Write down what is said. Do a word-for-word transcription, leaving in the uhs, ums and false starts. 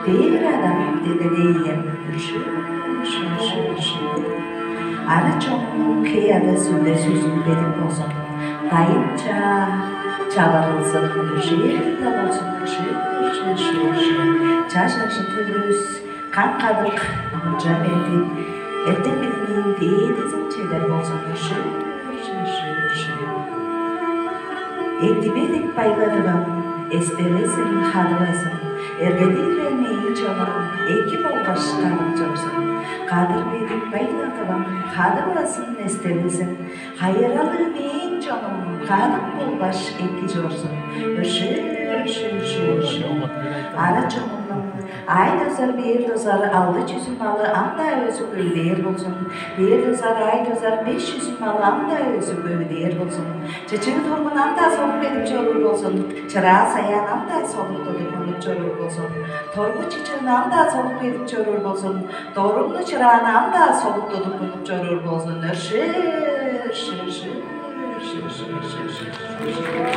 Дээди адам, делегей ием, үржү, үржү, үржү, үржү. Ара чонуң хей ада сүлде сүзүн бедик болзун. Дайын чаа чаварылзын, үржээр-даа болзун, үржү, үржү, үржү, үржү. Чаш ажы төлүс, каң кадык, ынча менди, эртен билиниң дээдизин чедер болзун, үржү, үржү, үржү, үржү. Эдиме дег байладывам, эстелезин хадывазын, эргедийлер мээң чонум эки болгаш кадып чорзун. Кадыр бедик байладывам, хадывазын, эстелезин, хайыралыг мээң чонум кадып болгаш эки чорзун. Үржү, үржү, үржү, үржү. Ара чонумнуң ай дозар, бээр дозар алды чүзүн малы ам-даа өзүп өвүдээр болзун. Бээр дозар, ай дозар беш чүзүн малы ам-даа өзүп өвүдээр болзун. Чычыы тургун ам-даа солуп кедип чоруур болзун. Чыраа саяан ам-даа солуп тудуп мунуп чоруур болзун. Торгу чычыын ам-даа солуп кедип чоруур болзун. Доругну чырааны ам-даа солуп тудуп мунуп чоруур болзун. Үржү, үржү, үржү, үржү, үржү, үржү, үржү, үржү.